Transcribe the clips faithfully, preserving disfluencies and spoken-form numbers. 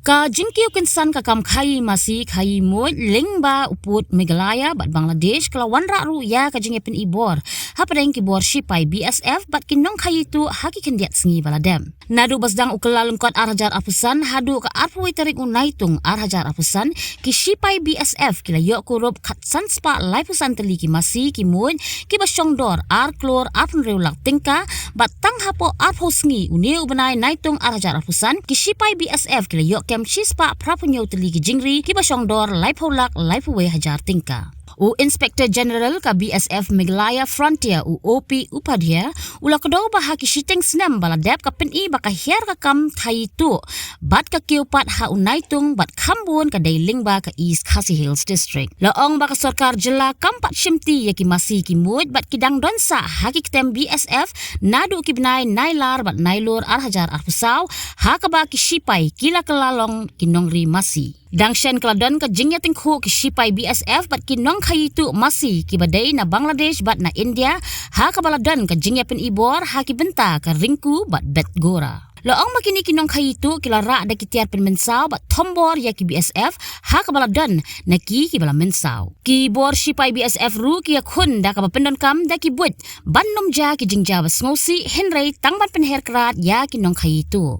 Ka jingkiew kynsan ka kam khaïi masi khaïi muid lyngba u pud Meghalaya bad Bangladesh ka la wanrah ruh ïa ka jingïapyni bor hapdeng ki bor shipai B S F bad ki nongkhaïi tuh ha ki khyndiat sngi ba la dep. Naduh ba sdang u Kyllalyngkot ar hajar arphew san haduh ka arphew wei tarik u Naitung ar hajar arphew san, ki shipai B S F ki la ïoh kurup khatsan spah laiphew san tylli ki masi ki muid kiba shong dor ar klur arphew hynriew lak tyngka, bad tang hapoh arphew sngi une u bnai Naitung ar hajar arphew san, ki shipai B S F ki la ïoh kem shispah phraphew hynñiew tylli ki jingri kiba shong dor laiphew lak laiphew wei hajar tyngka. U Inspector General ka B S F Meghalaya Frontier, u O P Upadhyay, u la kdew ba ha ki shiteng snem ba la dep ka pyni ba ka hiar ka kam khaïi tuh bad ka kiew pat ha u Naitung bad kham bun ka dei lyngba ka East Khasi Hills District. La ong ba ka sorkar jylla kam pat shimti ïa ki masi ki muid bad ki dang don sah ha ki ktem B S F naduh ki bnai Nailar bad Nailur ar hajar arphew saw, ha kaba ki shipai ki la kylla long ki nongri masi. Dang shen ka la don ka jingïatyngkhuh ki shipai B S F bad ki nongkhaïi tuh masi kiba dei na Bangladesh bad na India, ha kaba la don ka jingïapyni bor ha ki bynta ka Ringku bad Betgora. La ong ba kine ki nongkhaïi tuh ki la rah da ki tiar pynmynsaw bad thombor ïa ki B S F, ha kaba la don na ki kiba la mynsaw. Ki bor shipai B S F ruh ki ïakhun da kaba pyndonkam da ki buit ban nym jia ki jingjia ba sngewsih, hynrei tang ban pynher krad ïa ki nongkhaïi tuh.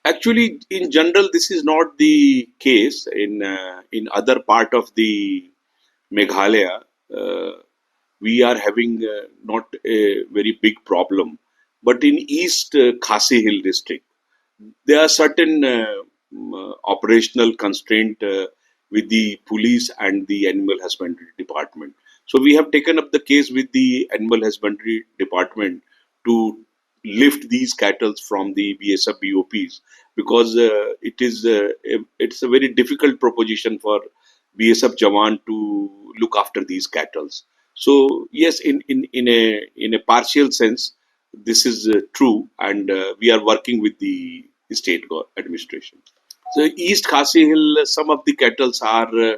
Actually, in general, this is not the case in, uh, in other part of the Meghalaya. Uh, we are having, uh, not a very big problem, but in East, uh, Khasi Hill district, there are certain, uh, um, uh, operational constraint, uh, with the police and the animal husbandry department. So we have taken up the case with the animal husbandry department to lift these cattles from the B S F B O Ps, because, uh, it is, uh, a, it's a very difficult proposition for B S F jawan to look after these cattles. So yes, in, in, in a, in a partial sense, this is, uh, true, and, uh, we are working with the state go-, administration. So East Khasi Hill, uh, some of the cattles are, uh,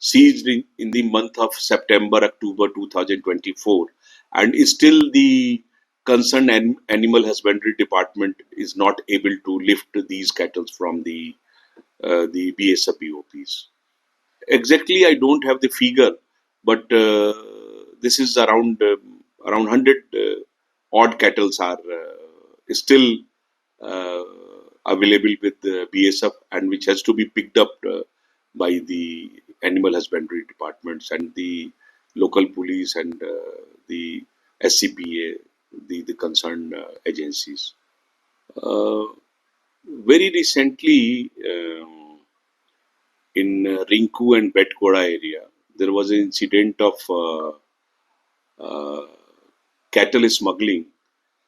seized in, in the month of September, October two thousand twenty-four, and still the concerned an-, animal husbandry department is not able to lift these cattles from the, uh, the B S F B O Ps. Exactly, I don't have the figure, but, uh, this is around, uh, around hundred, uh, odd cattles are, uh, still, uh, available with the B S F and which has to be picked up, uh, by the animal husbandry departments and the local police and, uh, the S C P A, the, the concerned, uh, agencies. Uh, very recently, um, in, uh, Rinku and Betgora area, there was an incident of, uh, uh, cattle smuggling,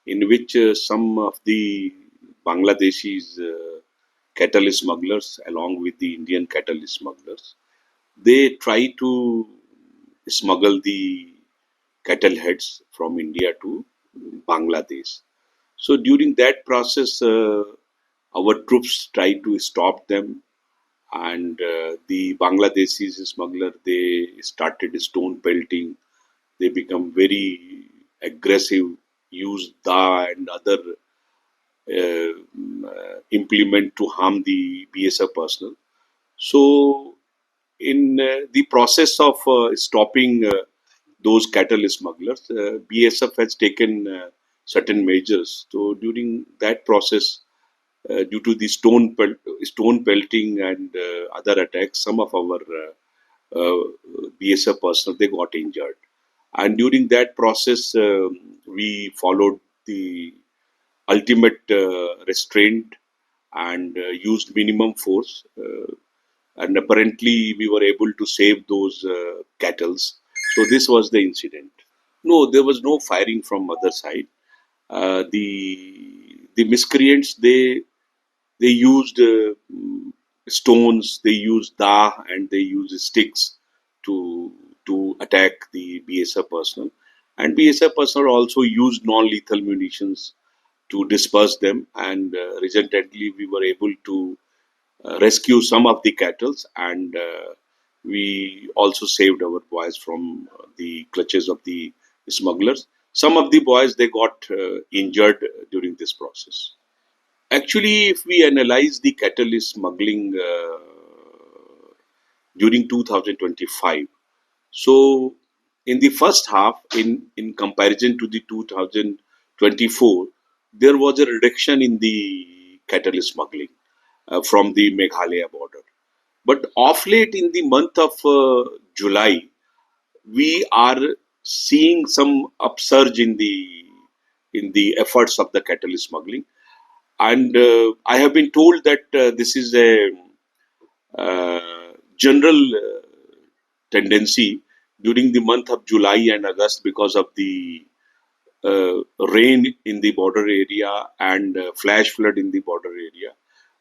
in which, uh, some of the Bangladeshis, uh, cattle smugglers, along with the Indian cattle smugglers, they try to smuggle the cattle heads from India to Bangladesh. So during that process, uh, our troops tried to stop them, and, uh, the Bangladeshi smuggler, they started stone pelting. They become very aggressive, use da and other, uh, mm, uh, implement to harm the B S F personnel. So In uh, the process of uh, stopping uh, those cattle smugglers, uh, B S F has taken uh, certain measures. So during that process, uh, due to the stone pel- stone pelting and uh, other attacks, some of our uh, uh, B S F personnel, they got injured. And during that process, um, we followed the ultimate uh, restraint and uh, used minimum force. Uh, and apparently, we were able to save those uh, cattles. So this was the incident. No, there was no firing from other side. Uh, the the miscreants, they they used uh, mm, stones, they used da, and they used sticks to to attack the B S F personnel. And B S F personnel also used non-lethal munitions to disperse them. And uh, resultantly, we were able to uh, rescue some of the cattles, and uh, we also saved our boys from uh, the clutches of the smugglers. Some of the boys, they got uh, injured during this process. Actually, if we analyze the cattle smuggling uh, during two thousand twenty-five, so in the first half, in, in comparison to the two thousand twenty-four, there was a reduction in the cattle smuggling uh, from the Meghalaya border. But of late, in the month of uh, July, we are seeing some upsurge in the in the efforts of the cattle smuggling. And uh, I have been told that uh, this is a uh, general uh, tendency during the month of July and August because of the uh, rain in the border area and uh, flash flood in the border area.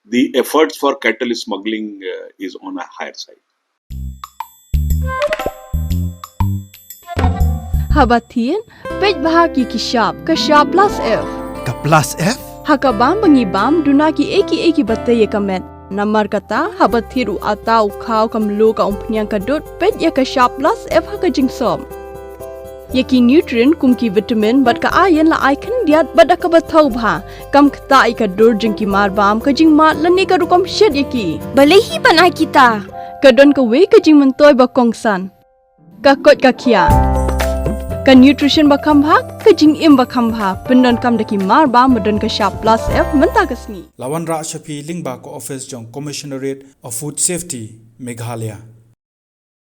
The efforts for cattle smuggling uh, is on a higher side. Haba thied, peit bha ki ki shap, ka shap plus F. Ka plus F? Ha ka bam ba ngi bam, duna ki ei ki ei ki ba tei ïa ka met. Namar kata, haba thied u ata u khaw ka mluh ka umphniang ka dud, peit ïa ka shap plus F ha ka jingsop. Ïa ki nutrient kum ki vitamin bad ka iron la ai khyndiat bad da kaba thaw bha. Kam ktah ïa ka dur jong ki marbam, ka jingmad lane ka rukom shet ïa ki. Balei hi ban ai kita? Ka don kawei ka jingmyntoi ba kongsan. Ka koit ka khiah. Ka nutrition ba kham bha, ka jingim ba kham bha. Pyndonkam da ki marbam ba don ka shap plus F mynta ka sngi. La wanrah sha phi lyngba ka office jong Commissionerate of Food Safety, Meghalaya.